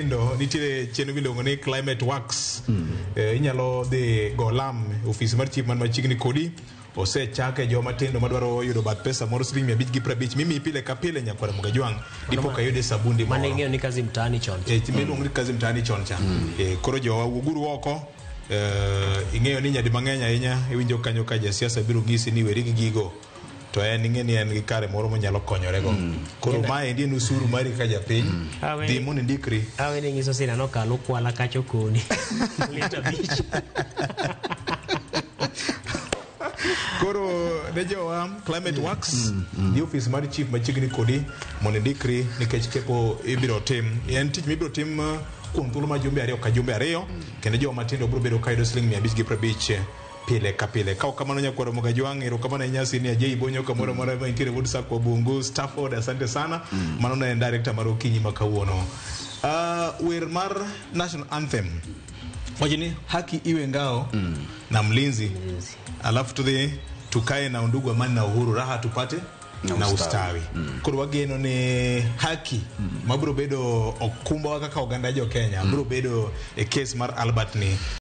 Tindo nitiere chenro miluongo ni Climate Works. Inyalo dhi go lam e ofis mar chief man machiegni kodi. Osechake joma tindo madwaro yudo bath pesa moro siling 550 mimiyi pile ka pile nyakwar Mugajwang' dipo ka yude sabundi Mane moro. ing'eyo ni kazi mtaani chon. Miluongo ni kazi mtaani chon cha. Koro jowa wuoguru oko. Ing'eyo ni nyadi mang'eny ahinya iwinjo kanyo ka jasiasa biro ng'isi ni weri gi gigo. To en ing'e ni en gi kare moro monyalo konyorego. Koro maendi en usuru mari kaka japiny. Dhi mondo indikri. Awe ni nyiso sina nokalo kwala kacho koni. Lita 5. Koro ne jowa Climate Works dhi ofis mar chief machiegni kodi mondo indikri nikech kepo ibiro tim. En tich mibiro tim kuom thuolo mar jumbe 2 ka jumbe 2 kendo jowa matindo biro bedo kayudo siling 550 pile ka pile. Ka ok kamano nyakwaro Mugajwang', erokamano ahinya Senior J Bonyo kamoro amora ma intiere wuod Sakwa Bungu, Stafford, asante sana. Mano ne en director mar okinyi ma kawuono. Wer mar national anthem wacho ni haki iwe ngao na mlinzi, alafu tudhi tukae na undugu, amani na uhuru, raha tupate Na na ustawi. ustawi. Koro wageno ni haki mabiro bedo okumba wa kaka oganda jo Kenya biro bedo e kes mar Albert ni.